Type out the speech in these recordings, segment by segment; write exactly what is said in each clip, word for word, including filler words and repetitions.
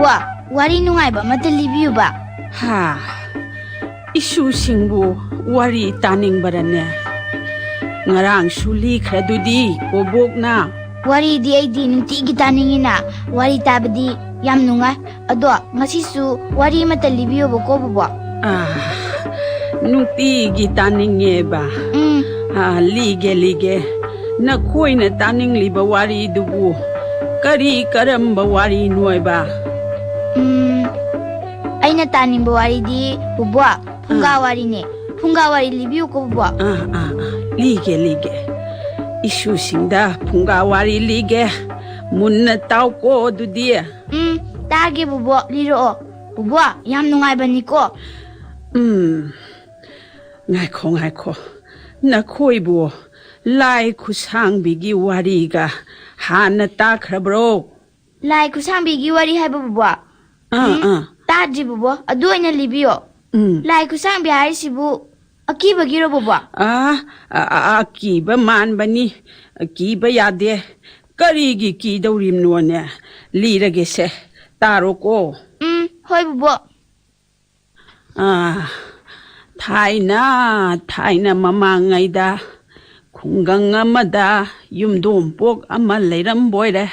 ꯋꯥ, ꯋꯥꯔꯤ ꯅꯨꯡꯉꯥꯏꯕ ꯑꯃꯇ ꯂꯤꯕꯤꯌꯨꯕ꯫ ꯍꯥ, ꯏꯁꯨꯁꯤꯡꯕꯨ ꯋꯥꯔꯤ ꯇꯥꯅꯤꯡꯕꯔꯅꯦ? ꯉꯔꯥꯡꯁꯨ ꯂꯤꯈ꯭ꯔꯗꯨꯗꯤ ꯕꯣꯕꯣꯛꯅ꯫ ꯋꯥꯔꯤꯗꯤ ꯑꯩꯗꯤ ꯅꯨꯡꯇꯤꯒꯤ ꯇꯥꯅꯤꯡꯉꯤꯅ, ꯋꯥꯔꯤ ꯇꯥꯕꯗꯤ ꯌꯥꯝ ꯅꯨꯡꯉꯥꯏ꯫ ꯑꯗꯣ ꯉꯁꯤꯁꯨ ꯋꯥꯔꯤ ꯑꯃꯇ ꯂꯤꯕꯤꯌꯣꯕꯀꯣ, ꯕꯣꯕꯣꯛ꯫ ꯑꯥ, ꯅꯨꯡꯇꯤꯒꯤ ꯇꯥꯅꯤꯡꯉꯦꯕ꯫ ꯎꯝ꯫ ꯑꯥ, ꯂꯤꯒꯦ, ꯂꯤꯒꯦ꯫ ꯅꯈꯣꯏꯅ ꯇꯥꯅꯤꯡꯂꯤꯕ ꯋꯥꯔꯤꯗꯨꯕꯨ ꯀꯔꯤ ꯀꯔꯝꯕ ꯋꯥꯔꯤꯅꯣꯏꯕ? ꯎꯝ, ꯑꯩꯅ ꯇꯥꯅꯤꯡꯕ ꯋꯥꯔꯤꯗꯤ, ꯕꯣꯕꯣꯛ, ꯐꯨꯡꯒꯥ ꯑꯥ꯫ ꯋꯥꯔꯤꯅꯦ꯫ ꯐꯨꯡꯒꯥ ꯋꯥꯔꯤ ꯂꯤꯕꯤꯌꯨꯀꯣ, ꯕꯣꯕꯣꯛ꯫ ꯑꯥ, ꯑꯥ, ꯑꯥ꯫ ꯂꯤꯒꯦ, ꯂꯤꯒꯦ꯫ ꯏꯁꯨꯁꯤꯡꯗ ꯐꯨꯡꯒꯥ ꯋꯥꯔꯤ ꯂꯤꯒꯦ꯫ ꯃꯨꯟꯅ ꯇꯥꯎꯀꯣ ꯑꯗꯨꯗꯤ꯫ ꯎꯝ, ꯇꯥꯒꯦ, ꯕꯣꯕꯣꯛ, ꯂꯤꯔꯛꯑꯣ꯫ ꯕꯣꯕꯣꯛ, ꯌꯥꯝ ꯅꯨꯡꯉꯥꯏꯕꯅꯤꯀꯣ꯫ ꯎꯝ, ꯉꯥꯏꯈꯣ, ꯉꯥꯏꯈꯣ꯫ ꯅꯈꯣꯏꯕꯨ ꯂꯥꯏ ꯈꯨꯠꯁꯥꯡꯕꯤꯒꯤ ꯋꯥꯔꯤꯒ ꯍꯥꯟꯅ ꯇꯥꯈ꯭ꯔꯕ꯭ꯔꯣ? ꯂꯥꯏ ꯈꯨꯠꯁꯥꯡꯕꯤꯒꯤ ꯋꯥꯔꯤ ꯍꯥꯏꯕ, ꯕꯣꯕꯣꯛ? ꯑꯥ, ꯎꯝ, ꯑꯥ꯫ ꯇꯥꯗ꯭ꯔꯤ, ꯕꯣꯕꯣꯛ꯫ ꯑꯗꯨ ꯑꯣꯏꯅ ꯂꯤꯕꯤꯌꯣ꯫ ꯎꯝ꯫ ꯂꯥꯏ ꯈꯨꯠꯁꯥꯡꯕꯤ ꯍꯥꯏꯔꯤꯁꯤꯕꯨ ꯑꯀꯤꯕꯒꯤꯔꯣ, ꯕꯣꯕꯣꯛ? ꯑꯥ, ꯑ-, ꯑ-, ꯑꯀꯤꯕ ꯃꯥꯟꯕꯅꯤ꯫ ꯀꯤꯕ ꯌꯥꯗꯦ꯫ ꯀꯔꯤꯒꯤ ꯀꯤꯗꯧꯔꯤꯕꯅꯣꯅꯦ? ꯂꯤꯔꯒꯦꯁꯦ, ꯇꯥꯔꯣꯀꯣ꯫ ꯎꯝ, ꯍꯣꯏ, ꯕꯣꯕꯣꯛ꯫ ꯑꯥ, ꯊꯥꯏꯅ, ꯊꯥꯏꯅ ꯃꯃꯥꯡꯉꯩꯗ ꯈꯨꯡꯒꯪ ꯑꯃꯗ ꯌꯨꯝꯗꯣꯡꯄꯣꯛ ꯑꯃ ꯂꯩꯔꯝꯕꯣꯏꯔꯦ꯫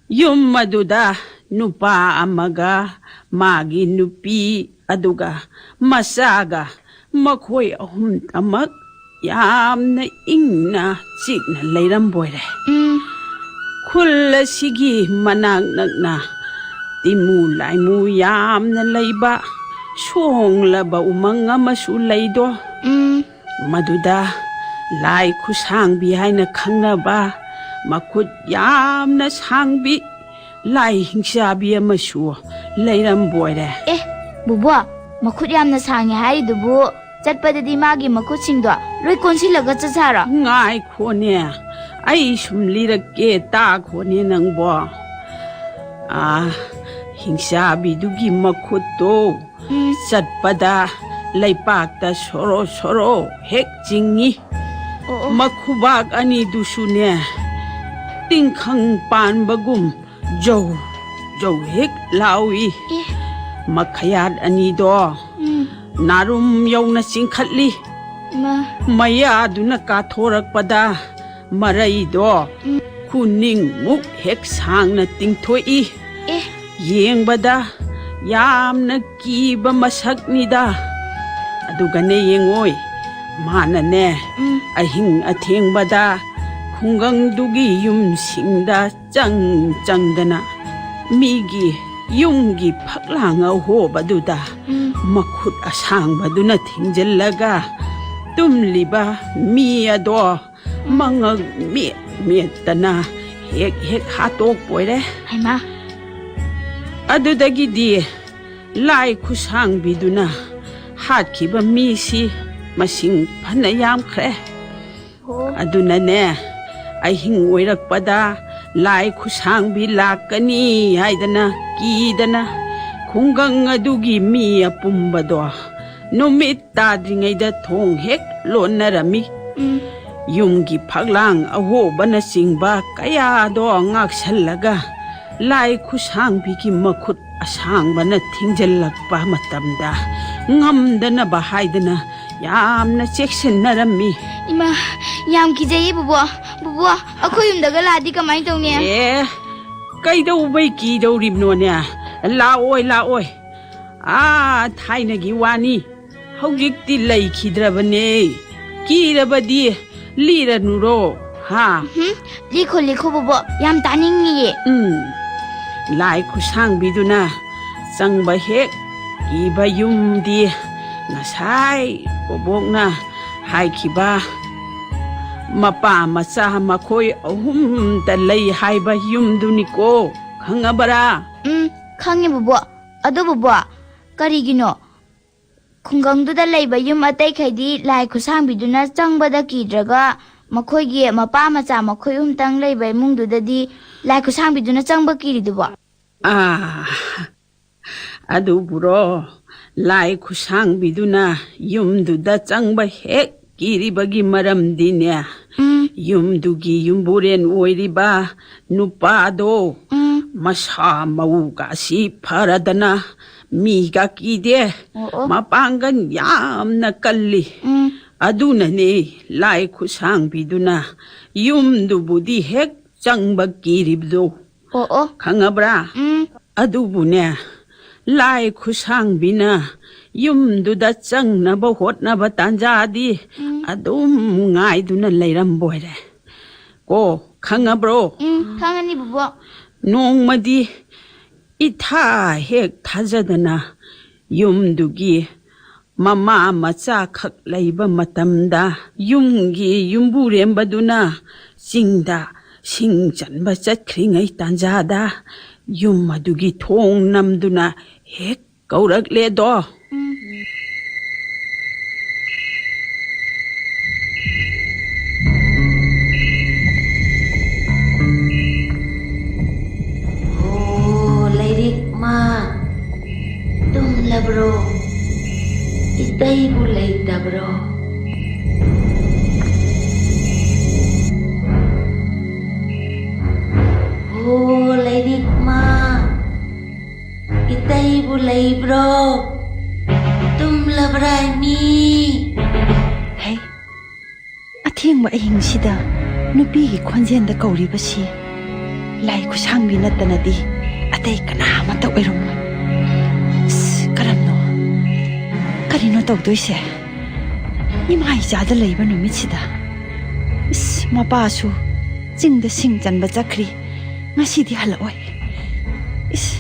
ꯌꯨꯝ ꯑꯗꯨꯗ ꯅꯨꯄꯥ ꯑꯃꯒ ꯃꯥꯒꯤ ꯅꯨꯄꯤ ꯑꯗꯨꯒ ꯃꯆꯥꯒ ꯃꯈꯣꯏ ꯑꯍꯨꯝꯇꯃꯛ ꯌꯥꯝꯅ ꯏꯪꯅ ꯆꯤꯛꯅ ꯂꯩꯔꯝꯕꯣꯏꯔꯦ꯫ ꯎꯝ꯫ ꯈꯨꯜ ꯑꯁꯤꯒꯤ ꯃꯅꯥꯛ ꯅꯛꯅ ꯇꯤꯃꯨ ꯂꯥꯏꯃꯨ ꯌꯥꯝꯅ ꯂꯩꯕ ꯁꯣꯡꯂꯕ ꯎꯃꯪ ꯑꯃꯁꯨ ꯂꯩꯗꯣ꯫ ꯎꯝ꯫ ꯃꯗꯨꯗ ꯂꯥꯏ ꯈꯨꯁꯥꯡꯕꯤ ꯍꯥꯏꯅ ꯈꯪꯅꯕ ꯃꯈꯨꯠ ꯌꯥꯝꯅ ꯁꯥꯡꯕꯤ ꯂꯥꯏ ꯍꯤꯡꯆꯥꯕꯤ ꯑꯃꯁꯨ ꯂꯩꯔꯝꯕꯣꯏꯔꯦ꯫ ꯑꯦ, ꯕꯨꯕꯣ, ꯃꯈꯨꯠ ꯌꯥꯝꯅ ꯁꯥꯡꯉꯦ ꯍꯥꯏꯔꯤꯗꯨꯕꯨ ꯆꯠꯄꯗꯗꯤ ꯃꯥꯒꯤ ꯃꯈꯨꯠꯁꯤꯡꯗꯣ ꯂꯣꯏ ꯀꯣꯟꯁꯤꯜꯂꯒ ꯆꯠꯁꯦ ꯍꯥꯏꯔꯣ? ꯉꯥꯏꯈꯣꯅꯦ, ꯑꯩ ꯁꯨꯝ ꯂꯤꯔꯛꯀꯦ, ꯇꯥꯈꯣꯅꯦ ꯅꯪꯕꯣ꯫ ꯑꯥ, ꯍꯤꯡꯆꯥꯕꯤꯗꯨꯒꯤ ꯃꯈꯨꯠꯇꯣ ꯎꯝ꯫ ꯆꯠꯄꯗ ꯂꯩꯄꯥꯛꯇ ꯁꯣꯔꯣ ꯁꯣꯔꯣ ꯍꯦꯛ ꯆꯤꯡꯉꯤ꯫ ꯑꯣ, ꯑꯣ꯫ ꯃꯈꯨꯕꯥꯛ ꯑꯅꯤꯗꯨꯁꯨꯅꯦ, ꯇꯤꯡꯈꯪ ꯄꯥꯟꯕꯒꯨꯝ ꯖꯧ, ꯖꯧ ꯍꯦꯛ ꯂꯥꯎꯏ꯫ ꯑꯦ꯫ ꯃꯈꯌꯥꯠ ꯑꯅꯤꯗꯣ ꯎꯝ꯫ ꯅꯥꯔꯨꯝ ꯌꯧꯅ ꯆꯤꯡꯈꯠꯂꯤ꯫ ꯏꯃꯥ꯫ ꯃꯌꯥꯗꯨꯅ ꯀꯥꯊꯣꯔꯛꯄꯗ ꯃꯔꯩꯗꯣ ꯎꯝ꯫ ꯈꯨꯅꯤꯡꯃꯨꯛ ꯍꯦꯛ ꯁꯥꯡꯅ ꯇꯤꯡꯊꯣꯛꯏ꯫ ꯑꯦ꯫ ꯌꯦꯡꯕꯗ ꯌꯥꯝꯅ ꯀꯤꯕ ꯃꯁꯛꯅꯤꯗ꯫ ꯑꯗꯨꯒꯅꯦ ꯌꯦꯡꯉꯣꯏ, ꯃꯥꯅꯅꯦ ꯎꯝ꯫ ꯑꯍꯤꯡ ꯑꯊꯦꯡꯕꯗ ꯈꯨꯡꯒꯪꯗꯨꯒꯤ ꯌꯨꯝꯁꯤꯡꯗ ꯆꯪ ꯆꯪꯗꯅ ꯃꯤꯒꯤ ꯌꯨꯝꯒꯤ ꯐꯛꯂꯥꯡ ꯑꯍꯣꯕꯗꯨꯗ ꯎꯝ꯫ ꯃꯈꯨꯠ ꯑꯁꯥꯡꯕꯗꯨꯅ ꯊꯤꯡꯖꯤꯜꯂꯒ ꯇꯨꯝꯂꯤꯕ ꯃꯤ ꯑꯗꯣ ꯃꯉꯛ ꯃꯦꯠ ꯃꯦꯠꯇꯅ ꯍꯦꯛ ꯍꯦꯛ ꯍꯥꯠꯇꯣꯛꯄꯣꯏꯔꯦ꯫ ꯍꯩꯃꯥ꯫ ꯑꯗꯨꯗꯒꯤꯗꯤ ꯂꯥꯏ ꯈꯨꯁꯥꯡꯕꯤꯗꯨꯅ ꯍꯥꯠꯈꯤꯕ ꯃꯤꯁꯤ ꯃꯁꯤꯡ ꯐꯅ ꯌꯥꯝꯈ꯭ꯔꯦ꯫ ꯑꯣ꯫ ꯑꯗꯨꯅꯅꯦ, ꯑꯍꯤꯡ ꯑꯣꯏꯔꯛꯄꯗ ꯂꯥꯏ ꯈꯨꯁꯥꯡꯕꯤ ꯂꯥꯛꯀꯅꯤ ꯍꯥꯏꯗꯅ ꯀꯤꯗꯅ ꯈꯨꯡꯒꯪ ꯑꯗꯨꯒꯤ ꯃꯤ ꯑꯄꯨꯝꯕꯗꯣ ꯅꯨꯃꯤꯠ ꯇꯥꯗ꯭ꯔꯤꯉꯩꯗ ꯊꯣꯡ ꯍꯦꯛ ꯂꯣꯟꯅꯔꯝꯃꯤ꯫ ꯎꯝ꯫ ꯌꯨꯝꯒꯤ ꯐꯛꯂꯥꯡ ꯑꯍꯣꯕꯅꯆꯤꯡꯕ ꯀꯌꯥꯗꯣ ꯉꯥꯛꯁꯜꯂꯒ ꯂꯥꯏ ꯈꯨꯁꯥꯡꯕꯤꯒꯤ ꯃꯈꯨꯠ ꯑꯁꯥꯡꯕꯅ ꯊꯤꯡꯖꯤꯜꯂꯛꯄ ꯃꯇꯝꯗ ꯉꯝꯗꯅꯕ ꯍꯥꯏꯗꯅ ꯌꯥꯝꯅ ꯆꯦꯛꯁꯤꯟꯅꯔꯝꯃꯤ꯫ ꯏꯃꯥ, ꯌꯥꯝ ꯀꯤꯖꯩꯌꯦ ꯕꯨꯕꯣ꯫ ꯕꯨꯕꯣ, ꯑꯩꯈꯣꯏ ꯌꯨꯝꯗꯒ ꯂꯥꯛꯑꯗꯤ ꯀꯃꯥꯏꯅ ꯇꯧꯅꯤ? ꯑꯦ, ꯀꯩꯗꯧꯕꯩ ꯀꯤꯗꯧꯔꯤꯕꯅꯣꯅꯦ? ꯂꯥꯛꯑꯣꯏ, ꯂꯥꯛꯑꯣꯏ꯫ ꯑꯥ, ꯊꯥꯏꯅꯒꯤ ꯋꯥꯅꯤ꯫ ꯍꯧꯖꯤꯛꯇꯤ ꯂꯩꯈꯤꯗ꯭ꯔꯕꯅꯦ꯫ ꯀꯤꯔꯕꯗꯤ ꯂꯤꯔꯅꯨꯔꯣ, ꯍꯥ? ꯎꯝ, ꯂꯤꯈꯣ, ꯂꯤꯈꯣ ꯕꯨꯕꯣ, ꯌꯥꯝ ꯇꯥꯅꯤꯡꯉꯤꯌꯦ꯫ ꯎꯝ, ꯂꯥꯏ ꯈꯨꯁꯥꯡꯕꯤꯗꯨꯅ ꯆꯪꯕ ꯍꯦꯛ ꯀꯤꯕ ꯌꯨꯝꯗꯤ ꯉꯁꯥꯏ ꯕꯣꯕꯣꯛꯅ ꯍꯥꯏꯈꯤꯕ ꯃꯄꯥ ꯃꯆꯥ ꯃꯈꯣꯏ ꯑꯍꯨꯝꯇ ꯂꯩ ꯍꯥꯏꯕ ꯌꯨꯝꯗꯨꯅꯤꯀꯣ, ꯈꯪꯉꯕꯔꯥ? ꯎꯝ, ꯈꯪꯉꯦ ꯕꯨꯕꯣ꯫ ꯑꯗꯨ ꯕꯨꯕꯣ, ꯀꯔꯤꯒꯤꯅꯣ ꯈꯨꯡꯒꯪꯗꯨꯗ ꯂꯩꯕ ꯌꯨꯝ ꯑꯇꯩꯈꯩꯗꯤ ꯂꯥꯏ ꯈꯨꯁꯥꯡꯕꯤꯗꯨꯅ ꯆꯪꯕꯗ ꯀꯤꯗ꯭ꯔꯒ ꯃꯈꯣꯏꯒꯤ ꯃꯄꯥ ꯃꯆꯥ ꯃꯈꯣꯏ ꯑꯍꯨꯝꯇꯪ ꯂꯩꯕ ꯏꯃꯨꯡꯗꯨꯗꯗꯤ ꯂꯥꯏ ꯈꯨꯁꯥꯡꯕꯤꯗꯨꯅ ꯆꯪꯕ ꯀꯤꯔꯤꯗꯨꯕꯣ? ꯑꯥ, ꯑꯗꯨꯕꯨꯔꯣ, ꯂꯥꯏ ꯈꯨꯁꯥꯡꯕꯤꯗꯨꯅ ꯌꯨꯝꯗꯨꯗ ꯆꯪꯕ ꯍꯦꯛ ꯀꯤꯔꯤꯕꯒꯤ ꯃꯔꯝꯗꯤꯅꯦ, ꯎꯝ, ꯌꯨꯝꯗꯨꯒꯤ ꯌꯨꯝꯕꯨꯔꯦꯟ ꯑꯣꯏꯔꯤꯕ ꯅꯨꯄꯥꯗꯣ ꯎꯝ, ꯃꯁꯥ ꯃꯎꯒꯁꯤ ꯐꯔꯗꯅ ꯃꯤꯒ ꯀꯤꯗꯦ꯫ ꯑꯣ, ꯑꯣ꯫ ꯃꯄꯥꯡꯒꯜ ꯌꯥꯝꯅ ꯀꯜꯂꯤ꯫ ꯎꯝ꯫ ꯑꯗꯨꯅꯅꯦ ꯂꯥꯏ ꯈꯨꯠꯁꯥꯡꯕꯤꯗꯨꯅ ꯌꯨꯝꯗꯨꯕꯨꯗꯤ ꯍꯦꯛ ꯆꯪꯕ ꯀꯤꯔꯤꯕꯗꯣ꯫ ꯑꯣ, ꯑꯣ꯫ ꯈꯪꯉꯕ꯭ꯔꯥ? ꯎꯝ꯫ ꯑꯗꯨꯕꯨꯅꯦ, ꯂꯥꯏ ꯈꯨꯠꯁꯥꯡꯕꯤꯅ ꯌꯨꯝꯗꯨꯗ ꯆꯪꯅꯕ ꯍꯣꯠꯅꯕ ꯇꯥꯟꯖꯥꯗꯤ ꯎꯝ꯫ ꯑꯗꯨꯝ ꯉꯥꯏꯗꯨꯅ ꯂꯩꯔꯝꯕꯣꯏꯔꯦ꯫ ꯀꯣ, ꯈꯪꯉꯕ꯭ꯔꯣ? ꯎꯝ, ꯈꯪꯉꯅꯤ, ꯕꯨꯕꯣꯛ꯫ ꯅꯣꯡꯃꯗꯤ ꯏꯊꯥ ꯍꯦꯛ ꯊꯥꯖꯗꯅ ꯌꯨꯝꯗꯨꯒꯤ ꯃꯃꯥ ꯃꯆꯥ ꯈꯛ ꯂꯩꯕ ꯃꯇꯝꯗ, ꯌꯨꯝꯒꯤ ꯌꯨꯝꯕꯨꯔꯦꯝꯕꯗꯨꯅ ꯆꯤꯡꯗ ꯁꯤꯡ ꯆꯟꯕ ꯆꯠꯈ꯭ꯔꯤꯉꯩ ꯇꯥꯟꯖꯥꯗ, ꯌꯨꯝ ꯑꯗꯨꯒꯤ ꯊꯣꯡ ꯅꯝꯗꯨꯅ ꯍꯦꯛ ꯀꯧꯔꯛꯂꯦꯗꯣ꯫ ꯎꯝ꯫ ꯑꯣ, ꯂꯥꯏꯔꯤꯛ ꯃꯥ, ꯇꯨꯝꯂꯕ꯭ꯔꯣ? ꯏꯇꯩꯕꯨ ꯂꯩꯇꯕ꯭ꯔꯣ? ꯑꯣ, ꯂꯥꯏꯔꯤꯛ ꯃꯥ, ꯏꯇꯩꯕꯨ ꯂꯩꯕ꯭ꯔꯣ? ꯇꯨꯝꯂꯕ꯭ꯔꯥ ꯃꯤ? ꯍꯩ, ꯑꯊꯦꯡꯕ ꯑꯍꯤꯡꯁꯤꯗ ꯅꯨꯄꯤꯒꯤ ꯈꯣꯟꯖꯦꯜꯗ ꯀꯧꯔꯤꯕꯁꯤ ꯂꯥꯏ ꯈꯨꯠꯁꯥꯡꯕꯤ ꯅꯠꯇꯅꯗꯤ ꯑꯇꯩ ꯀꯅꯥ ꯑꯃꯠꯇ ꯑꯣꯏꯔꯝꯃꯣꯏ꯫ ꯑꯁ, ꯀꯔꯝꯅꯣ? ꯀꯔꯤꯅꯣ ꯇꯧꯗꯣꯏꯁꯦ? ꯏꯃꯥ ꯏꯆꯥꯗ ꯂꯩꯕ ꯅꯨꯃꯤꯠꯁꯤꯗ꯫ ꯏꯁ, ꯃꯄꯥꯁꯨ ꯆꯤꯡꯗ ꯁꯤꯡ ꯆꯟꯕ ꯆꯠꯈ꯭ꯔꯤ, ꯉꯁꯤꯗꯤ ꯍꯜꯂꯛꯑꯣꯏ꯫ ꯏꯁ꯫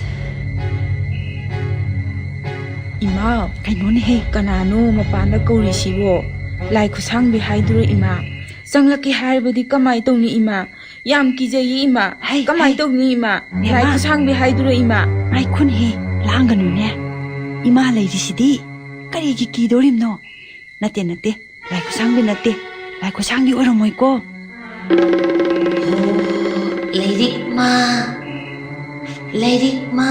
ꯏꯃꯥ, ꯀꯩꯅꯣꯅꯦꯍꯦ? ꯀꯅꯥꯅꯣ ꯃꯄꯥꯟꯗ ꯀꯧꯔꯤꯁꯤꯕꯣ? ꯂꯥꯏ ꯈꯨꯠꯁꯥꯡꯕꯤ ꯍꯥꯏꯗꯨꯔꯣ ꯏꯃꯥ? ꯆꯪꯂꯛꯀꯦ ꯍꯥꯏꯔꯕꯗꯤ ꯀꯃꯥꯏ ꯇꯧꯅꯤ ꯏꯃꯥ? ꯌꯥꯝ ꯀꯤꯖꯩꯌꯦ ꯏꯃꯥ꯫ ꯍꯩ, ꯀꯃꯥꯏ ꯍꯩ꯫ ꯇꯧꯅꯤ ꯏꯃꯥ? ꯕꯦꯝꯃ꯫ ꯂꯥꯏ ꯈꯨꯠꯁꯥꯡꯕꯤ ꯍꯥꯏꯗꯨꯔꯣ ꯏꯃꯥ? ꯉꯥꯏꯈꯣꯅꯦꯍꯦ, ꯂꯥꯡꯒꯅꯨꯅꯦ꯫ ꯏꯃꯥ ꯂꯩꯔꯤꯁꯤꯗꯤ ꯀꯔꯤꯒꯤ ꯀꯤꯗꯣꯔꯤꯕꯅꯣ? ꯅꯠꯇꯦ, ꯅꯠꯇꯦ, ꯂꯥꯏ ꯈꯨꯠꯁꯥꯡꯕꯤ ꯅꯠꯇꯦ, ꯂꯥꯏ ꯈꯨꯠꯁꯥꯡꯕꯤ ꯑꯣꯏꯔꯝꯃꯣꯏꯀꯣ꯫ ꯑꯣ, ꯂꯥꯏꯔꯤꯛ ꯃꯥ, ꯂꯥꯏꯔꯤꯛ ꯃꯥ,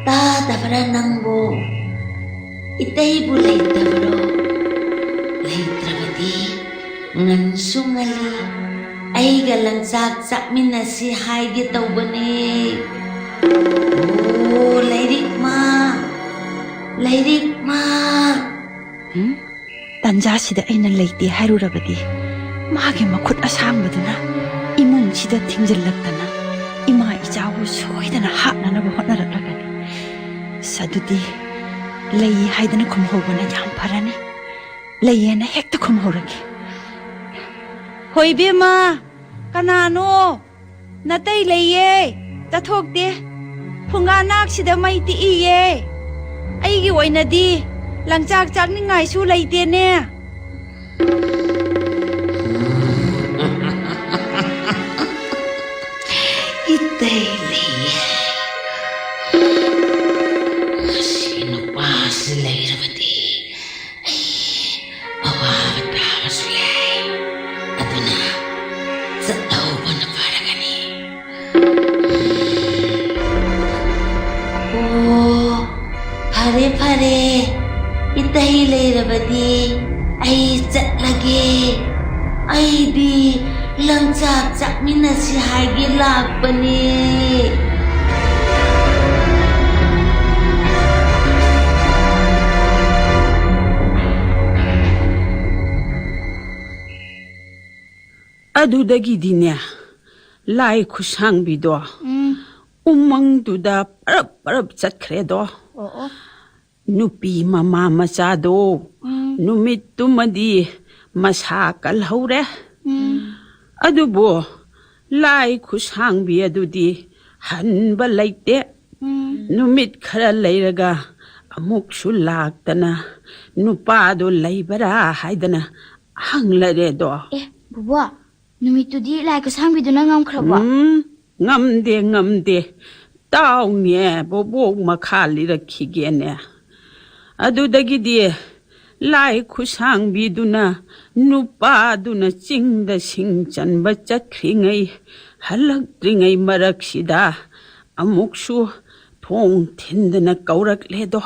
ꯇꯥꯗꯕ꯭ꯔꯥ ꯅꯪꯕꯨ? ꯏꯇꯩꯕꯨ ꯂꯩꯇꯕ꯭ꯔꯣ? ꯂꯩꯇ꯭ꯔꯕꯗꯤ ꯉꯟꯁꯨ ꯉꯜꯂꯤ, ꯑꯩꯒ ꯂꯪꯆꯥꯛ ꯆꯥꯛꯃꯤꯟꯅꯁꯤ ꯍꯥꯏꯒꯦ ꯇꯧꯕꯅꯦ꯫ ꯑꯣ, ꯂꯥꯏꯔꯤꯛꯃ, ꯂꯥꯏꯔꯤꯛꯃ꯫ ꯍꯨꯝ? ꯇꯟꯖꯥꯁꯤꯗ ꯑꯩꯅ ꯂꯩꯇꯦ ꯍꯥꯏꯔꯨꯔꯕꯗꯤ, ꯃꯥꯒꯤ ꯃꯈꯨꯠ ꯑꯁꯥꯡꯕꯗꯨꯅ ꯏꯃꯨꯡꯁꯤꯗ ꯊꯤꯡꯖꯤꯜꯂꯛꯇꯅ ꯏꯃꯥ ꯏꯆꯥꯕꯨ ꯁꯣꯏꯗꯅ ꯍꯥꯠꯅꯅꯕ ꯍꯣꯠꯅꯔꯛꯂꯒꯅꯤ꯫ ꯑꯁ, ꯑꯗꯨꯗꯤ ꯂꯩ ꯍꯥꯏꯗꯅ ꯈꯨꯝꯍꯧꯕꯅ ꯌꯥꯝ ꯐꯔꯅꯤ꯫ ꯂꯩꯌꯦꯅ ꯍꯦꯛꯇ ꯈꯨꯝꯍꯧꯔꯒꯦ꯫ ꯍꯣꯏ, ꯏꯕꯦꯝꯃ, ꯀꯅꯥꯅꯣ? ꯅꯇꯩ ꯂꯩꯌꯦ, ꯆꯠꯊꯣꯛꯇꯦ꯫ ꯐꯨꯡꯒꯥ ꯅꯥꯛꯁꯤꯗ ꯃꯩ ꯇꯤꯛꯏꯌꯦ꯫ ꯑꯩꯒꯤ ꯑꯣꯏꯅꯗꯤ ꯂꯪꯆꯥꯛ ꯆꯥꯛꯅꯤꯡꯉꯥꯏꯁꯨ ꯂꯩꯇꯦꯅꯦ꯫ ꯏꯇꯩ ꯂꯩꯌꯦ꯫ ꯃꯁꯤ ꯅꯨꯄꯥꯁꯤ ꯂꯩꯔꯕꯗꯤ ꯑꯩ ꯑꯋꯥꯕ ꯇꯥꯕꯁꯨ ꯌꯥꯏ꯫ ꯑꯗꯨꯅ ꯆꯠꯍꯧꯕꯅ ꯐꯔꯒꯅꯤ꯫ ꯑꯣ, ꯐꯔꯦ, ꯐꯔꯦ꯫ ꯏꯇꯩ ꯂꯩꯔꯕꯗꯤ ꯑꯩ ꯆꯠꯂꯒꯦ꯫ ꯑꯩꯗꯤ ꯂꯪꯆꯥꯛ ꯆꯥꯛꯃꯤꯟꯅꯁꯤ ꯍꯥꯏꯒꯦ ꯂꯥꯛꯄꯅꯦ꯫ ꯑꯗꯨꯗꯒꯤꯗꯤꯅꯦ, ꯂꯥꯏ ꯈꯨꯠꯁꯥꯡꯕꯤꯗꯣ ꯎꯝ꯫ ꯎꯃꯪꯗꯨꯗ ꯄꯔꯞ ꯄꯔꯞ ꯆꯠꯈ꯭ꯔꯦꯗꯣ꯫ ꯑꯣ, ꯑꯣ꯫ ꯅꯨꯄꯤ ꯃꯃꯥ ꯃꯆꯥꯗꯣ ꯎꯝ꯫ ꯅꯨꯃꯤꯠꯇꯨꯃꯗꯤ ꯃꯁꯥ ꯀꯜꯍꯧꯔꯦ꯫ ꯎꯝ꯫ ꯑꯗꯨꯕꯨ ꯂꯥꯏ ꯈꯨꯠꯁꯥꯡꯕꯤ ꯑꯗꯨꯗꯤ ꯍꯟꯕ ꯂꯩꯇꯦ꯫ ꯎꯝ꯫ ꯅꯨꯃꯤꯠ ꯈꯔ ꯂꯩꯔꯒ ꯑꯃꯨꯛꯁꯨ ꯂꯥꯛꯇꯅ ꯅꯨꯄꯥꯗꯣ ꯂꯩꯕꯔꯥ ꯍꯥꯏꯗꯅ ꯍꯪꯂꯔꯦꯗꯣ꯫ ꯑꯦ, ꯕꯨꯕꯣꯛ, ꯅꯨꯃꯤꯠꯇꯨꯗꯤ ꯂꯥꯏ ꯈꯨꯠꯁꯥꯡꯕꯤꯗꯨꯅ ꯉꯝꯈ꯭ꯔꯕꯣ? ꯎꯝ, ꯉꯝꯗꯦ, ꯉꯝꯗꯦ꯫ ꯇꯥꯎꯅꯦ, ꯕꯣꯕꯣꯛ ꯃꯈꯥ ꯂꯤꯔꯛꯈꯤꯒꯦꯅꯦ꯫ ꯑꯗꯨꯗꯒꯤꯗꯤ ꯂꯥꯏ ꯈꯨꯠꯁꯥꯡꯕꯤꯗꯨꯅ ꯅꯨꯄꯥꯗꯨꯅ ꯆꯤꯡꯗ ꯁꯤꯡ ꯆꯟꯕ ꯆꯠꯈ꯭ꯔꯤꯉꯩ, ꯍꯜꯂꯛꯇ꯭ꯔꯤꯉꯩ ꯃꯔꯛꯁꯤꯗ ꯑꯃꯨꯛꯁꯨ ꯊꯣꯡ ꯊꯤꯟꯗꯅ ꯀꯧꯔꯛꯂꯦꯗꯣ꯫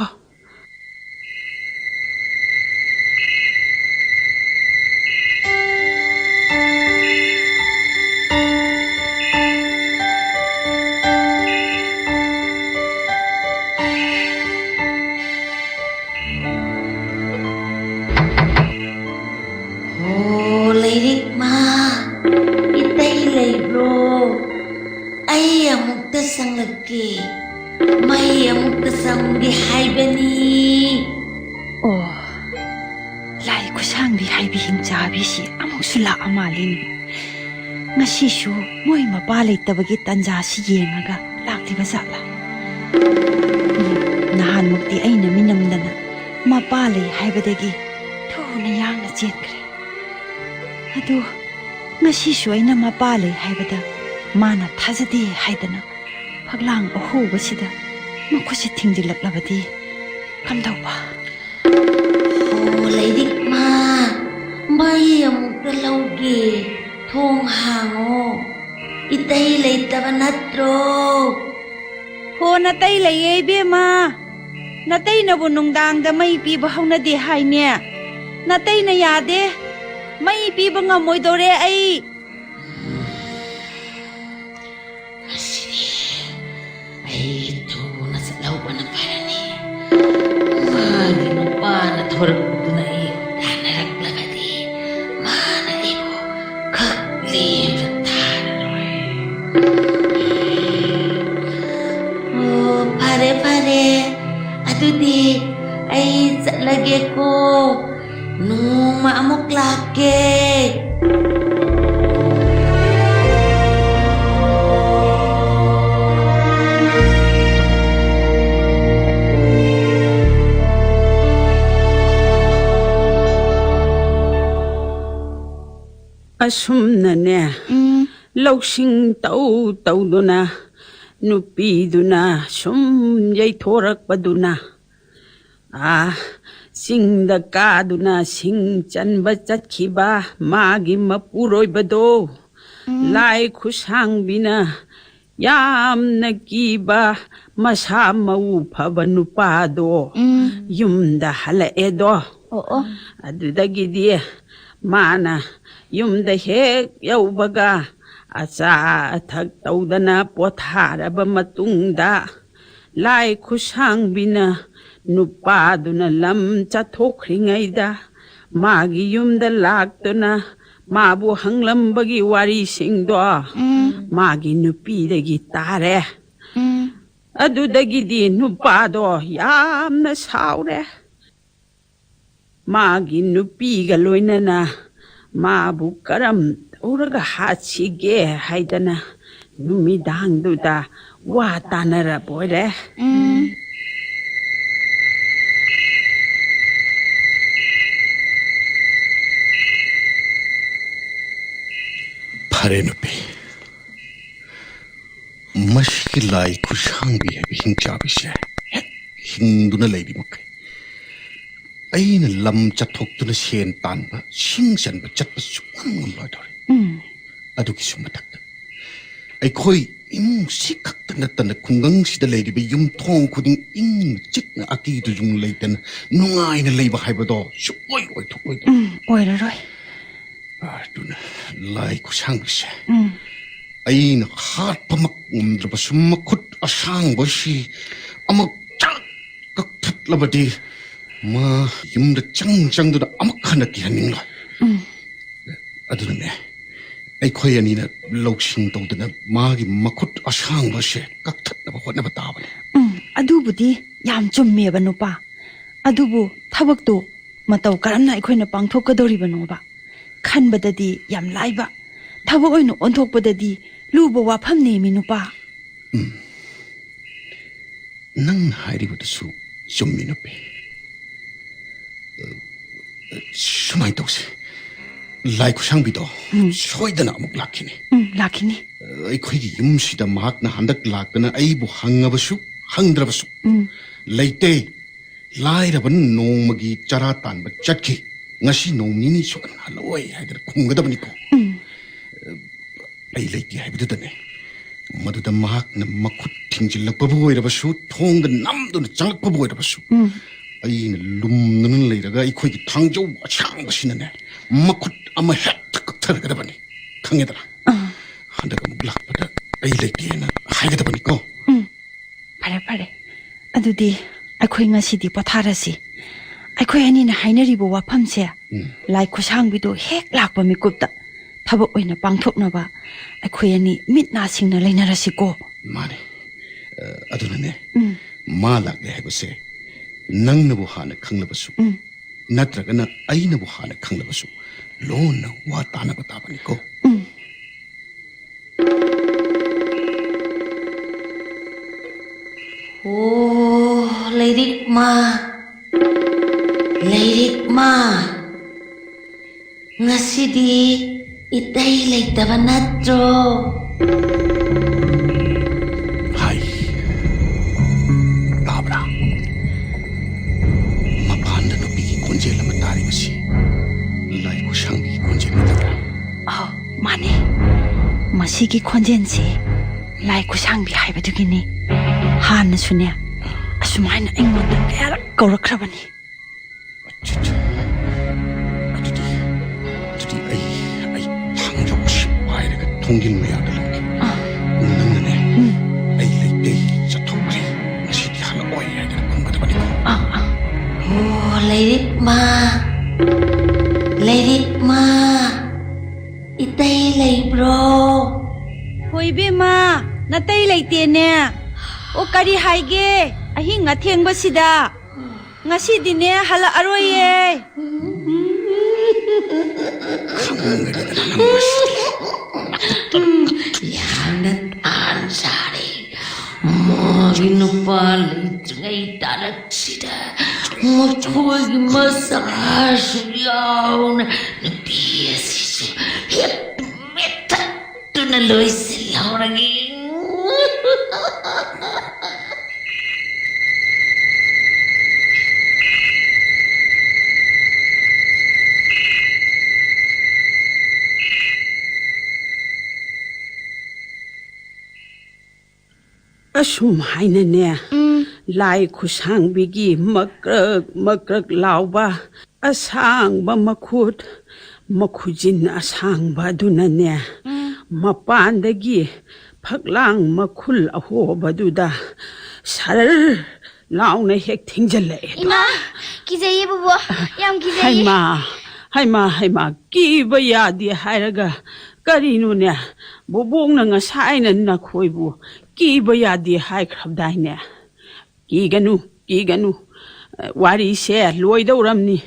ꯃꯩ ꯑꯃꯨꯛꯇ ꯆꯪꯒꯦ ꯍꯥꯏꯕꯅꯤ꯫ ꯑꯣ, ꯂꯥꯏ ꯈꯨꯠꯁꯥꯡꯕꯤ ꯍꯥꯏꯕꯤ ꯍꯤꯡꯆꯥꯕꯤꯁꯤ ꯑꯃꯨꯛꯁꯨ ꯂꯥꯛꯑ ꯃꯥꯜꯂꯤꯅꯦ꯫ ꯉꯁꯤꯁꯨ ꯃꯣꯏ ꯃꯄꯥ ꯂꯩꯇꯕꯒꯤ ꯇꯥꯟꯖꯥꯁꯤ ꯌꯦꯡꯉꯒ ꯂꯥꯛꯂꯤꯕ ꯖꯥꯠꯂꯥ? ꯎꯝ, ꯅꯍꯥꯟꯃꯨꯛꯇꯤ ꯑꯩꯅ ꯃꯤꯅꯝꯗꯅ ꯃꯄꯥ ꯂꯩ ꯍꯥꯏꯕꯗꯒꯤ ꯊꯨꯅ ꯌꯥꯡꯅ ꯆꯦꯟꯈ꯭ꯔꯦ꯫ ꯑꯗꯨ ꯉꯁꯤꯁꯨ ꯑꯩꯅ ꯃꯄꯥ ꯂꯩ ꯍꯥꯏꯕꯗ ꯃꯥꯅ ꯊꯥꯖꯗꯦ ꯍꯥꯏꯗꯅ ꯐꯛꯂꯥꯡ ꯑꯍꯣꯕꯁꯤꯗ ꯃꯈꯨꯠꯁꯤ ꯊꯤꯡꯖꯤꯜꯂꯛꯂꯕꯗꯤ ꯀꯝꯗꯧꯕ? ꯑꯣ, ꯂꯥꯏꯔꯤꯛ ꯃꯥ, ꯃꯩ ꯑꯃꯨꯛꯇ ꯂꯧꯒꯦ꯫ ꯊꯣꯡ ꯍꯥꯡꯉꯣ꯫ ꯏꯇꯩ ꯂꯩꯇꯕ ꯅꯠꯇ꯭ꯔꯣ? ꯍꯣ, ꯅꯇꯩ ꯂꯩꯌꯦ, ꯏꯕꯦꯝꯃ꯫ ꯅꯇꯩꯅꯕꯨ ꯅꯨꯡꯗꯥꯡꯗ ꯃꯩ ꯄꯤꯕ ꯍꯧꯅꯗꯦ ꯍꯥꯏꯅꯦ꯫ ꯅꯇꯩꯅ ꯌꯥꯗꯦ꯫ ꯃꯩ ꯄꯤꯕ ꯉꯝꯃꯣꯏꯗꯧꯔꯦ ꯑꯩ꯫ ꯉꯁꯤꯗꯤ ꯑꯩ ꯊꯨꯅ ꯆꯠꯍꯧꯕꯅ ꯐꯔꯅꯤ꯫ ꯃꯥꯒꯤ ꯅꯨꯄꯥꯅ ꯊꯣꯔꯛꯇꯨꯅ ꯑꯩ ꯇꯥꯟꯅꯔꯛꯂꯒꯗꯤ ꯃꯥꯅ ꯑꯩꯕꯨ ꯈꯛ ꯂꯦꯝꯅ ꯊꯥꯔꯔꯣꯏ꯫ ꯑꯣ, ꯐꯔꯦ, ꯐꯔꯦ꯫ ꯑꯗꯨꯗꯤ ꯑꯩ ꯆꯠꯂꯒꯦꯀꯣ꯫ ꯅꯣꯡꯃ ꯑꯃꯨꯛ ꯂꯥꯛꯀꯦ꯫ ꯑꯁꯨꯝꯅꯅꯦ, ꯎꯝ꯫ ꯂꯧꯁꯤꯡ ꯇꯧ ꯇꯧꯗꯨꯅ ꯅꯨꯄꯤꯗꯨꯅ ꯁꯨꯝ ꯌꯩꯊꯣꯔꯛꯄꯗꯨꯅ, ꯑꯥ, ꯆꯤꯡꯗ ꯀꯥꯗꯨꯅ ꯁꯤꯡ ꯆꯟꯕ ꯆꯠꯈꯤꯕ ꯃꯥꯒꯤ ꯃꯄꯨꯔꯣꯏꯕꯗꯣ, ꯎꯝ꯫ ꯂꯥꯏ ꯈꯨꯠꯁꯥꯡꯕꯤꯅ ꯌꯥꯝꯅ ꯀꯤꯕ ꯃꯁꯥ ꯃꯎ ꯐꯕ ꯅꯨꯄꯥꯗꯣ ꯎꯝ꯫ ꯌꯨꯝꯗ ꯍꯜꯂꯛꯑꯦꯗꯣ꯫ ꯑꯣ, ꯑꯣ꯫ ꯑꯗꯨꯗꯒꯤꯗꯤ ꯃꯥꯅ ꯌꯨꯝꯗ ꯍꯦꯛ ꯌꯧꯕꯒ ꯑꯆꯥ ꯑꯊꯛ ꯇꯧꯗꯅ ꯄꯣꯊꯥꯔꯕ ꯃꯇꯨꯡꯗ, ꯂꯥꯏ ꯈꯨꯠꯁꯥꯡꯕꯤꯅ ꯅꯨꯄꯥꯗꯨꯅ ꯂꯝ ꯆꯠꯊꯣꯛꯈ꯭ꯔꯤꯉꯩꯗ ꯃꯥꯒꯤ ꯌꯨꯝꯗ ꯂꯥꯛꯇꯨꯅ ꯃꯥꯕꯨ ꯍꯪꯂꯝꯕꯒꯤ ꯋꯥꯔꯤꯁꯤꯡꯗꯣ ꯎꯝ꯫ ꯃꯥꯒꯤ ꯅꯨꯄꯤꯗꯒꯤ ꯇꯥꯔꯦ꯫ ꯎꯝ꯫ ꯑꯗꯨꯗꯒꯤꯗꯤ ꯅꯨꯄꯥꯗꯣ ꯌꯥꯝꯅ ꯁꯥꯎꯔꯦ꯫ ꯃꯥꯒꯤ ꯅꯨꯄꯤꯒ ꯂꯣꯏꯅꯅ ꯃꯥꯕꯨ ꯀꯔꯝ ꯇꯧꯔꯒ ꯍꯥꯠꯁꯤꯒꯦ ꯍꯥꯏꯗꯅ ꯅꯨꯃꯤꯗꯥꯡꯗꯨꯗ ꯋꯥ ꯇꯥꯅꯔꯕ ꯑꯣꯏꯔꯦ꯫ ꯎꯝ꯫ ꯐꯔꯦ ꯅꯨꯄꯤ, ꯃꯁꯤꯒꯤ ꯂꯥꯏ ꯈꯨꯠꯁꯥꯡꯕꯤ ꯍꯥꯏꯕ ꯍꯤꯡꯆꯥꯕꯤꯁꯦ ꯍꯦꯛ ꯍꯤꯡꯗꯨꯅ ꯂꯩꯔꯤ ꯃꯈꯩ ꯑꯩꯅ ꯂꯝ ꯆꯠꯊꯣꯛꯇꯨꯅ ꯁꯦꯟ ꯇꯥꯟꯕ, ꯁꯤꯡ ꯆꯟꯕ ꯆꯠꯄ ꯁꯨꯛꯉꯝ ꯉꯝꯂꯣꯏꯗꯧꯔꯤ꯫ ꯎꯝ꯫ ꯑꯗꯨꯒꯤꯁꯨ ꯃꯊꯛꯇ ꯑꯩꯈꯣꯏ ꯏꯃꯨꯡꯁꯤ ꯈꯛꯇ ꯅꯠꯇꯅ ꯈꯨꯡꯒꯪꯁꯤꯗ ꯂꯩꯔꯤꯕ ꯌꯨꯝꯊꯣꯡ ꯈꯨꯗꯤꯡ ꯏꯪꯅ ꯆꯤꯛꯅ ꯑꯀꯤ ꯇꯨꯖꯨꯡ ꯂꯩꯇꯅ ꯅꯨꯡꯉꯥꯏꯅ ꯂꯩꯕ ꯍꯥꯏꯕꯗꯣ ꯁꯨꯛꯑꯣꯏ ꯑꯣꯏꯊꯣꯛꯂꯣꯏꯗꯧꯔꯤ꯫ ꯎꯝ, ꯑꯣꯏꯔꯔꯣꯏ꯫ ꯑꯗꯨꯅ ꯂꯥꯏ ꯈꯨꯠꯁꯥꯡꯕꯤꯁꯦ ꯎꯝ꯫ ꯑꯩꯅ ꯍꯥꯠꯄꯃꯛ ꯉꯝꯗ꯭ꯔꯕꯁꯨ ꯃꯈꯨꯠ ꯑꯁꯥꯡꯕꯁꯤ ꯑꯃꯨꯛ ꯆꯥꯛ ꯀꯛꯊꯠꯂꯕꯗꯤ ꯃꯥ ꯌꯨꯝꯗ ꯆꯪ ꯆꯪꯗꯨꯅ ꯑꯃꯨꯛ ꯍꯟꯅ ꯀꯤꯍꯟꯅꯤꯡꯂꯣꯏ꯫ ꯎꯝ꯫ ꯑꯗꯨꯅꯅꯦ, ꯑꯩꯈꯣꯏ ꯑꯅꯤꯅ ꯂꯧꯁꯤꯡ ꯇꯧꯗꯅ ꯃꯥꯒꯤ ꯃꯈꯨꯠ ꯑꯁꯥꯡꯕꯁꯦ ꯀꯛꯊꯠꯅꯕ ꯍꯣꯠꯅꯕ ꯇꯥꯕꯅꯤ꯫ ꯎꯝ, ꯑꯗꯨꯕꯨꯗꯤ ꯌꯥꯝ ꯆꯨꯝꯃꯦꯕ ꯅꯨꯄꯥ꯫ ꯑꯗꯨꯕꯨ ꯊꯕꯛꯇꯣ ꯃꯇꯧ ꯀꯔꯝꯅ ꯑꯩꯈꯣꯏꯅ ꯄꯥꯡꯊꯣꯛꯀꯗꯧꯔꯤꯕꯅꯣꯕ? ꯈꯟꯕꯗꯗꯤ ꯌꯥꯝ ꯂꯥꯏꯕ, ꯊꯕꯛ ꯑꯣꯏꯅ ꯑꯣꯟꯊꯣꯛꯄꯗꯗꯤ ꯂꯨꯕ ꯋꯥꯐꯝꯅꯦꯃꯤ ꯅꯨꯄꯥ꯫ ꯎꯝ꯫ ꯅꯪꯅ ꯍꯥꯏꯔꯤꯕꯗꯨꯁꯨ ꯆꯨꯝꯃꯤ ꯅꯨꯄꯤ꯫ ꯑ, ꯁꯨꯃꯥꯏꯅ ꯇꯧꯁꯦ, ꯂꯥꯏ ꯈꯨꯠꯁꯥꯡꯕꯤꯗꯣ ꯎꯝ꯫ ꯁꯣꯏꯗꯅ ꯑꯃꯨꯛ ꯂꯥꯛꯈꯤꯅꯤ꯫ ꯎꯝ, ꯂꯥꯛꯈꯤꯅꯤ꯫ ꯑ, ꯑꯩꯈꯣꯏꯒꯤ ꯌꯨꯝꯁꯤꯗ ꯃꯍꯥꯛꯅ ꯍꯟꯗꯛ ꯂꯥꯛꯇꯅ ꯑꯩꯕꯨ ꯍꯪꯉꯕꯁꯨ ꯍꯪꯗ꯭ꯔꯕꯁꯨ ꯎꯝ꯫ ꯂꯩꯇꯦ, ꯂꯥꯏꯔꯕꯅ ꯅꯣꯡꯃꯒꯤ ꯆꯔꯥ ꯇꯥꯟꯕ ꯆꯠꯈꯤ, ꯉꯁꯤ ꯅꯣꯡ ꯅꯤꯅꯤ ꯁꯨꯛꯍꯟ ꯍꯜꯂꯛꯑꯣꯏ ꯍꯥꯏꯗꯅ ꯈꯨꯝꯒꯗꯕꯅꯤꯀꯣ꯫ ꯎꯝ꯫ ꯑꯩ ꯂꯩꯇꯦ ꯍꯥꯏꯕꯗꯨꯗꯅꯦ, ꯃꯗꯨꯗ ꯃꯍꯥꯛꯅ ꯃꯈꯨꯠ ꯊꯤꯡꯖꯤꯜꯂꯛꯄꯕꯨ ꯑꯣꯏꯔꯕꯁꯨ, ꯊꯣꯡꯗ ꯅꯝꯗꯨꯅ ꯆꯪꯂꯛꯄꯕꯨ ꯑꯣꯏꯔꯕꯁꯨ, ꯎꯝ꯫ ꯑꯩꯅ ꯂꯨꯝꯗꯨꯅ ꯂꯩꯔꯒ ꯑꯩꯈꯣꯏꯒꯤ ꯊꯥꯡꯖꯧ ꯑꯁꯥꯡꯕꯁꯤꯅꯅꯦ ꯃꯈꯨꯠ ꯑꯃ ꯍꯦꯛꯇ ꯀꯛꯊꯔꯒꯗꯕꯅꯤ꯫ ꯈꯪꯉꯦꯗꯅ? ꯑꯥ꯫ ꯍꯟꯗꯛ ꯑꯃꯨꯛ ꯂꯥꯛꯄꯗ ꯑꯩ ꯂꯩꯇꯦꯅ ꯍꯥꯏꯒꯗꯕꯅꯤꯀꯣ꯫ ꯎꯝ꯫ ꯐꯔꯦ, ꯐꯔꯦ꯫ ꯑꯗꯨꯗꯤ ꯑꯩꯈꯣꯏ ꯉꯁꯤꯗꯤ ꯄꯣꯊꯥꯔꯁꯤ꯫ ꯑꯩꯈꯣꯏ ꯑꯅꯤꯅ ꯍꯥꯏꯅꯔꯤꯕ ꯋꯥꯐꯝꯁꯦ ꯎꯝ꯫ ꯂꯥꯏ ꯈꯨꯠꯁꯥꯡꯕꯤꯗꯨ ꯍꯦꯛ ꯂꯥꯛꯄ ꯃꯤꯀꯨꯞꯇ ꯊꯕꯛ ꯑꯣꯏꯅ ꯄꯥꯡꯊꯣꯛꯅꯕ ꯑꯩꯈꯣꯏ ꯑꯅꯤ ꯃꯤꯠ ꯅꯥ ꯁꯤꯡꯅ ꯂꯩꯅꯔꯁꯤꯀꯣ꯫ ꯃꯥꯅꯦ꯫ ꯑ, ꯑꯗꯨꯅꯅꯦ, ꯎꯝ꯫ ꯃꯥ ꯂꯥꯛꯂꯦ ꯍꯥꯏꯕꯁꯦ ꯅꯪꯅꯕꯨ ꯍꯥꯟꯅ ꯈꯪꯂꯕꯁꯨ, ꯎꯝ꯫ ꯅꯠꯇ꯭ꯔꯒꯅ ꯑꯩꯅꯕꯨ ꯍꯥꯟꯅ ꯈꯪꯂꯕꯁꯨ, ꯂꯣꯟꯅ ꯋꯥ ꯇꯥꯅꯕ ꯇꯥꯕꯅꯤꯀꯣ꯫ ꯎꯝ꯫ ꯑꯣ, ꯂꯥꯏꯔꯤꯛ ꯃꯥ, ꯂꯥꯏꯔꯤꯛ ꯃꯥ, ꯉꯁꯤꯗꯤ ꯏꯇꯩ ꯂꯩꯇꯕ ꯅꯠꯇ꯭ꯔꯣ? ꯍꯥꯏ, ꯇꯥꯕ꯭ꯔꯥ? ꯃꯄꯥꯟꯗ ꯅꯨꯄꯤꯒꯤ ꯈꯣꯟꯖꯦꯜ ꯑꯃ ꯇꯥꯔꯤꯕꯁꯤ ꯂꯥꯏ ꯈꯨꯁꯥꯡꯕꯤꯒꯤ ꯈꯣꯟꯖꯦꯜ ꯅꯠꯇꯕ꯭ꯔꯥ? ꯑꯧ, ꯃꯥꯅꯦ꯫ ꯃꯁꯤꯒꯤ ꯈꯣꯟꯖꯦꯜꯁꯤ ꯂꯥꯏ ꯈꯨꯁꯥꯡꯕꯤ ꯍꯥꯏꯕꯗꯨꯒꯤꯅꯤ꯫ ꯍꯥꯟꯅꯁꯨꯅꯦ, ꯑꯁꯨꯃꯥꯏꯅ ꯑꯩꯉꯣꯟꯗ ꯀꯌꯥꯔꯛ ꯀꯧꯔꯛꯈ꯭ꯔꯕꯅꯤ꯫ ꯑꯠꯆꯥ, ꯑꯠꯆꯥ꯫ ꯑꯗꯨꯗꯤ, ꯑꯗꯨꯗꯤ ꯑꯩ, ꯑꯩ ꯊꯥꯡꯖꯧ ꯑꯁꯤ ꯄꯥꯏꯔꯒ ꯊꯣꯡꯖꯤꯟ ꯃꯌꯥꯗ ꯂꯥꯛꯀꯦ꯫ ꯑꯥ꯫ ꯅꯪꯅꯅꯦ, ꯎꯝ꯫ ꯑꯩ ꯂꯩꯇꯦ, ꯆꯠꯊꯣꯛꯈ꯭ꯔꯦ, ꯉꯁꯤꯗꯤ ꯍꯜꯂꯛꯑꯣꯏ ꯍꯥꯏꯗꯅ ꯈꯨꯝꯒꯗꯕꯅꯤꯀꯣ꯫ ꯑꯥ, ꯑꯥ꯫ ꯑꯣ, ꯂꯥꯏꯔꯤꯛ ꯃꯥ, ꯂꯥꯏꯔꯤꯛ ꯃꯥ, ꯏꯇꯩ ꯂꯩꯕ꯭ꯔꯣ? ꯍꯣꯏ, ꯏꯕꯦꯝꯃ, ꯅꯇꯩ ꯂꯩꯇꯦꯅꯦ꯫ ꯑꯣ, ꯀꯔꯤ ꯍꯥꯏꯒꯦ? ꯑꯍꯤꯡ ꯑꯊꯦꯡꯕꯁꯤꯗ꯫ ꯉꯁꯤꯗꯤꯅꯦ ꯍꯜꯂꯛꯑꯔꯣꯏꯌꯦ꯫ ꯈꯪꯒꯅꯤꯗꯅ ꯅꯪ ꯉꯁꯤꯗꯤ꯫ ꯌꯥꯝꯅ ꯇꯥꯟ ꯆꯥꯔꯦ꯫ ꯃꯥꯒꯤ ꯅꯨꯄꯥ ꯂꯩꯇ꯭ꯔꯤꯉꯩ ꯇꯥꯂꯛꯁꯤꯗ ꯃꯈꯣꯏꯒꯤ ꯃꯆꯥꯁꯨ ꯌꯥꯎꯅ ꯅꯨꯄꯤ ꯑꯁꯤꯁꯨ ꯍꯦꯛ ꯃꯦꯊꯠꯇꯨꯅ ꯂꯣꯏꯁꯤꯜꯍꯧꯔꯒꯦ꯫ ꯑꯁꯨꯝ ꯍꯥꯏꯅꯅꯦ, ꯎꯝ꯫ ꯂꯥꯏ ꯈꯨꯁꯥꯡꯕꯤꯒꯤ ꯃꯀ꯭ꯔꯛ ꯃꯀ꯭ꯔꯛ ꯂꯥꯎꯕ ꯑꯁꯥꯡꯕ ꯃꯈꯨꯠ, ꯃꯈꯨꯖꯤꯟ ꯑꯁꯥꯡꯕ ꯑꯗꯨꯅꯅꯦ, ꯎꯝ꯫ ꯃꯄꯥꯟꯗꯒꯤ ꯐꯛꯂꯥꯡ ꯃꯈꯨꯜ ꯑꯍꯣꯕꯗꯨꯗ ꯁꯔꯔ ꯂꯥꯎꯅ ꯍꯦꯛ ꯊꯤꯡꯖꯤꯜꯂꯛꯑꯦ꯫ ꯏꯃꯥ, ꯀꯤꯖꯩꯌꯦ ꯕꯨꯕꯣꯛ, ꯌꯥꯝ ꯀꯤꯖꯩꯌꯦ꯫ ꯍꯩꯃꯥ, ꯍꯩꯃꯥ, ꯍꯩꯃꯥ, ꯀꯤꯕ ꯌꯥꯗꯦ ꯍꯥꯏꯔꯒ ꯀꯔꯤꯅꯣꯅꯦ? ꯕꯨꯕꯣꯛꯅ ꯉꯁꯥꯏꯅ ꯅꯈꯣꯏꯕꯨ ꯀꯤꯕ ꯌꯥꯗꯦ ꯍꯥꯏꯈ꯭ꯔꯕꯗꯥꯏꯅꯦ? ꯀꯤꯒꯅꯨ, ꯀꯤꯒꯅꯨ꯫ ꯋꯥꯔꯤꯁꯦ ꯂꯣꯏꯗꯧꯔꯝꯅꯤ꯫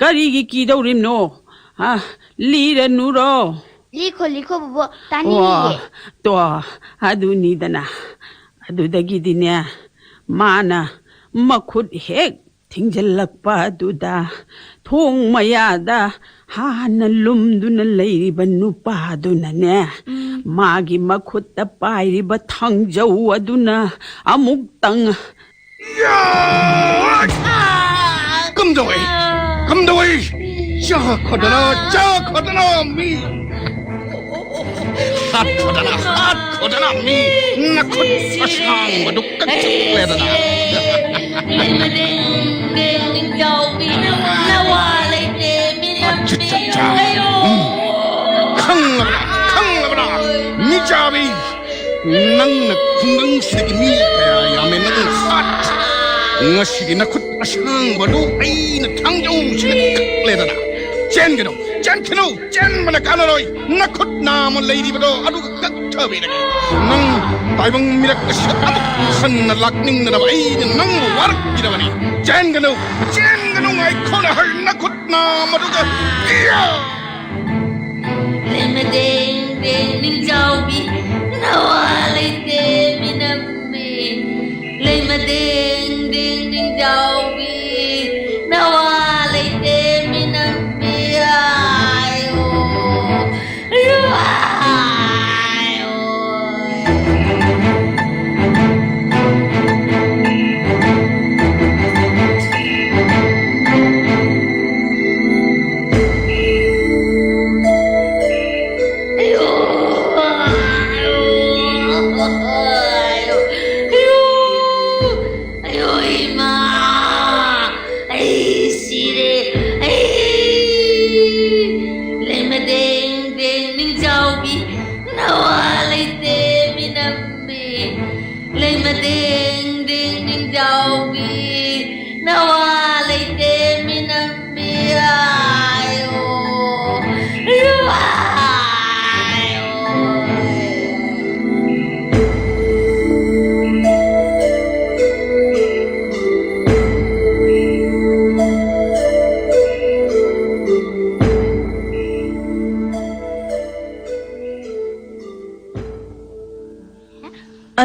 ꯀꯔꯤꯒꯤ ꯀꯤꯗꯧꯔꯤꯕꯅꯣ? ꯑ, ꯂꯤꯔꯅꯨꯔꯣ? ꯂꯤꯈꯣ, ꯂꯤꯈꯣ, ꯕꯣꯕꯣ, ꯇꯥꯅꯤꯡꯉꯤꯌꯦ꯫ ꯑꯣ, ꯇꯣ, ꯑꯗꯨꯅꯤꯗꯅ꯫ ꯑꯗꯨꯗꯒꯤꯗꯤꯅꯦ, ꯃꯥꯅ ꯃꯈꯨꯠ ꯍꯦꯛ ꯊꯤꯡꯖꯤꯜꯂꯛꯄ ꯑꯗꯨꯗ, ꯊꯣꯡ ꯃꯌꯥꯗ ꯍꯥꯟꯅ ꯂꯨꯝꯗꯨꯅ ꯂꯩꯔꯤꯕ ꯅꯨꯄꯥꯗꯨꯅꯅꯦ, ꯎꯝ꯫ ꯃꯥꯒꯤ ꯃꯈꯨꯠꯇ ꯄꯥꯏꯔꯤꯕ ꯊꯥꯡꯖꯧ ꯑꯗꯨꯅ ꯑꯃꯨꯛꯇꯪ ꯌꯥ! ꯀꯝꯗꯧꯏ? ꯀꯝꯗꯧꯏ? ꯆꯥꯈꯣꯗꯅ, ꯆꯥꯈꯣꯗꯅ ꯃꯤ! ꯍꯥꯠꯈꯣꯗꯅ, ꯍꯥꯠꯈꯣꯗꯅ ꯃꯤ! ꯅꯈꯨꯠ ꯑꯁꯥꯡꯕꯗꯨ ꯀꯛꯊꯠꯂꯦꯗꯅ꯫ ꯅꯋꯥ ꯂꯩꯇꯦ, ꯃꯤꯅꯝꯃꯤ꯫ ꯑꯆꯥ, ꯑꯆꯥ, ꯑꯆꯥ꯫ ꯎꯝ꯫ ꯈꯪꯂꯕ꯭ꯔꯥ? ꯈꯪꯂꯕ꯭ꯔꯥ? ꯃꯤꯆꯥꯕꯤ! ꯅꯪꯅ ꯈꯨꯡꯒꯪꯁꯤꯗꯒꯤ ꯃꯤ ꯀꯌꯥ ꯌꯥꯝꯃꯦ ꯅꯪꯅ ꯍꯥꯠꯈꯤ꯫ ꯉꯁꯤꯗꯤ ꯅꯈꯨꯠ ꯑꯁꯥꯡꯕꯗꯨ ꯑꯩꯅ ꯊꯥꯡꯖꯧꯁꯤꯅ ꯀꯛꯂꯦꯗꯅ꯫ ꯆꯦꯟꯒꯅꯨ, ꯆꯦꯟꯈꯤꯅꯨ, ꯆꯦꯟꯕꯅ ꯀꯥꯟꯅꯔꯣꯏ꯫ ꯅꯈꯨꯠ ꯅꯥꯝꯃ ꯂꯩꯔꯤꯕꯗꯣ ꯑꯗꯨꯒ ꯀꯛꯊꯕꯤꯔꯒꯦ꯫ ꯅꯪ ꯇꯥꯏꯕꯪ ꯃꯤꯔꯛ ꯑꯁꯤꯗ ꯑꯃꯨꯛ ꯍꯟꯅ ꯂꯥꯛꯅꯤꯡꯗꯅꯕ ꯑꯩꯅ ꯅꯪꯕꯨ ꯋꯥꯔꯛꯄꯤꯔꯕꯅꯤ꯫ ꯆꯦꯟꯒꯅꯨ, ꯆꯦꯟꯒꯅꯨ, ꯉꯥꯏꯈꯣ ꯅꯍꯥꯛ ꯅꯈꯨꯠ ꯅꯥꯝꯃꯗꯨꯒ꯫ ꯏꯌꯥ! ꯂꯩꯃꯗꯦꯡ ꯗꯦꯡ ꯅꯤꯡꯖꯥꯎꯕꯤ, ꯅꯋꯥ ꯂꯩꯇꯦ ꯃꯤꯅꯝꯃꯤ꯫ ꯂꯩꯃꯗꯦꯡ ꯗꯦꯡ ꯅꯤꯡꯖꯥꯎꯕꯤ, ꯅꯋꯥ ꯂꯩꯇꯦ ꯃꯤꯅꯝꯃꯤ꯫ ꯑꯥꯏꯑꯣ, ꯑꯥꯏꯑꯣ꯫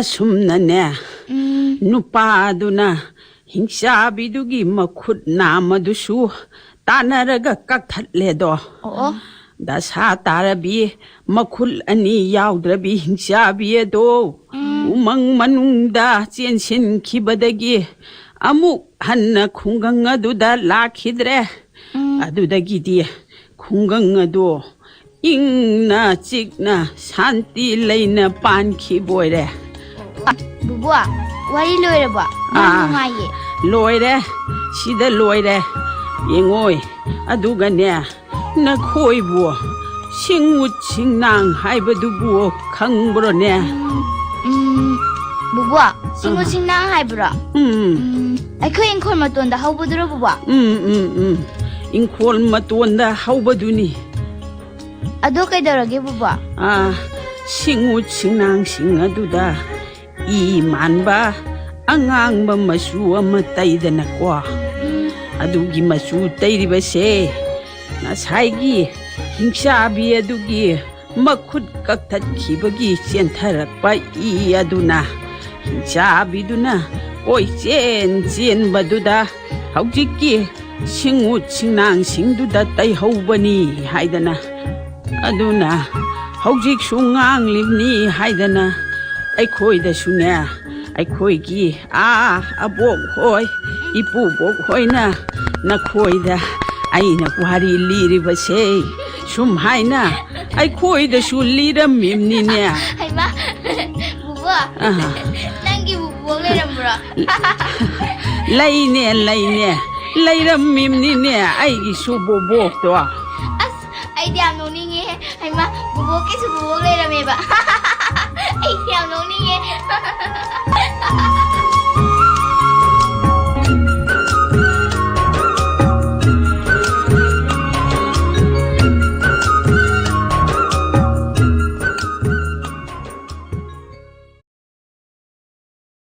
ꯑꯁꯨꯝꯅꯅꯦ, ꯎꯝ꯫ ꯅꯨꯄꯥꯗꯨꯅ ꯍꯤꯡꯆꯥꯕꯤꯗꯨꯒꯤ ꯃꯈꯨꯠ ꯅꯥꯝꯃꯗꯨꯁꯨ ꯇꯥꯟꯅꯔꯒ ꯀꯛꯊꯠꯂꯦꯗꯣ꯫ ꯑꯣ꯫ ꯗꯁꯥ ꯇꯥꯔꯕꯤ, ꯃꯈꯨꯠ ꯑꯅꯤ ꯌꯥꯎꯗ꯭ꯔꯕꯤ ꯍꯤꯡꯆꯥꯕꯤ ꯑꯗꯣ, ꯎꯝ꯫ ꯎꯃꯪ ꯃꯅꯨꯡꯗ ꯆꯦꯟꯁꯤꯟꯈꯤꯕꯗꯒꯤ ꯑꯃꯨꯛ ꯍꯟꯅ ꯈꯨꯡꯒꯪ ꯑꯗꯨꯗ ꯂꯥꯛꯈꯤꯗ꯭ꯔꯦ꯫ ꯎꯝ꯫ ꯑꯗꯨꯗꯒꯤꯗꯤ ꯈꯨꯡꯒꯪ ꯑꯗꯣ ꯏꯪꯅ ꯆꯤꯛꯅ ꯁꯥꯟꯇꯤ ꯂꯩꯅ ꯄꯥꯟꯈꯤꯕ ꯑꯣꯏꯔꯦ꯫ ꯕꯨꯕꯣ, ꯋꯥꯔꯤ ꯂꯣꯏꯔꯕꯣ? ꯌꯥꯝ ꯑꯥ, ꯅꯨꯡꯉꯥꯏꯌꯦ꯫ ꯂꯣꯏꯔꯦ, ꯁꯤꯗ ꯂꯣꯏꯔꯦ꯫ ꯌꯦꯡꯉꯣꯏ, ꯑꯗꯨꯒꯅꯦ, ꯅꯈꯣꯏꯕꯨ ꯁꯤꯡꯎꯠ ꯁꯤꯡꯅꯥꯡ ꯍꯥꯏꯕꯗꯨꯕꯨ ꯈꯪꯕ꯭ꯔꯣꯅꯦ? ꯎꯝ, ꯎꯝ, ꯕꯨꯕꯣ, ꯁꯤꯡꯎꯠ ꯑꯥ꯫ ꯁꯤꯡꯅꯥꯡ ꯍꯥꯏꯕ꯭ꯔꯣ? ꯎꯝ꯫ ꯎꯝ, ꯑꯩꯈꯣꯏ ꯏꯪꯈꯣꯜ ꯃꯇꯣꯟꯗ ꯍꯧꯕꯗꯨꯔꯣ, ꯕꯨꯕꯣ? ꯎꯝ, ꯎꯝ, ꯎꯝ꯫ ꯏꯪꯈꯣꯜ ꯃꯇꯣꯟꯗ ꯍꯧꯕꯗꯨꯅꯤ꯫ ꯑꯗꯣ ꯀꯩꯗꯧꯔꯒꯦ, ꯕꯨꯕꯣ? ꯑꯥ, ꯁꯤꯡꯎꯠ ꯁꯤꯡꯅꯥꯡꯁꯤꯡ ꯑꯗꯨꯗ ꯏ ꯃꯥꯟꯕ ꯑꯉꯥꯡꯕ ꯃꯆꯨ ꯑꯃ ꯇꯩꯗꯅꯀꯣ꯫ ꯎꯝ꯫ ꯑꯗꯨꯒꯤ ꯃꯆꯨ ꯇꯩꯔꯤꯕꯁꯦ ꯉꯁꯥꯏꯒꯤ ꯍꯤꯡꯆꯥꯕꯤ ꯑꯗꯨꯒꯤ ꯃꯈꯨꯠ ꯀꯛꯊꯠꯈꯤꯕꯒꯤ ꯆꯦꯟꯊꯔꯛꯄ ꯏ ꯑꯗꯨꯅ ꯍꯤꯡꯆꯥꯕꯤꯗꯨꯅ ꯀꯣꯏꯆꯦꯟ ꯆꯦꯟꯕꯗꯨꯗ ꯍꯧꯖꯤꯛꯀꯤ ꯁꯤꯡꯎꯠ ꯁꯤꯡꯅꯥꯡꯁꯤꯡꯗꯨꯗ ꯇꯩꯍꯧꯕꯅꯤ ꯍꯥꯏꯗꯅ, ꯑꯗꯨꯅ ꯍꯧꯖꯤꯛꯁꯨ ꯉꯥꯡꯂꯤꯕꯅꯤ ꯍꯥꯏꯗꯅ ꯑꯩꯈꯣꯏꯗꯁꯨꯅꯦ, ꯑꯩꯈꯣꯏꯒꯤ ꯑꯥ ꯑꯕꯣꯛ ꯍꯣꯏ, ꯏꯄꯨꯕꯣꯛ ꯍꯣꯏꯅ ꯅꯈꯣꯏꯗ ꯑꯩꯅ ꯋꯥꯔꯤ ꯂꯤꯔꯤꯕꯁꯦ ꯁꯨꯝ ꯍꯥꯏꯅ ꯑꯩꯈꯣꯏꯗꯁꯨ ꯂꯤꯔꯝꯃꯤꯕꯅꯤꯅꯦ꯫ ꯍꯩꯃꯥ, ꯕꯨꯕꯣ, ꯑꯥ꯫ ꯅꯪꯒꯤ ꯕꯨꯕꯣꯛ ꯂꯩꯔꯝꯕ꯭ꯔꯣ? ꯂꯩꯅꯦ, ꯂꯩꯅꯦ, ꯂꯩꯔꯝꯃꯤꯕꯅꯤꯅꯦ ꯑꯩꯒꯤꯁꯨ ꯕꯣꯕꯣꯛꯇꯣ꯫ ꯑꯁ, ꯑꯩꯗꯤ ꯌꯥꯝ ꯅꯣꯛꯅꯤꯡꯉꯦ꯫ ꯍꯩꯃꯥ, ꯕꯣꯕꯣꯛꯀꯤꯁꯨ ꯕꯣꯕꯣꯛ ꯂꯩꯔꯝꯃꯦꯕ꯫ ꯑꯩꯗꯤ ꯌꯥꯝ ꯅꯣꯛꯅꯤꯡꯉꯦ꯫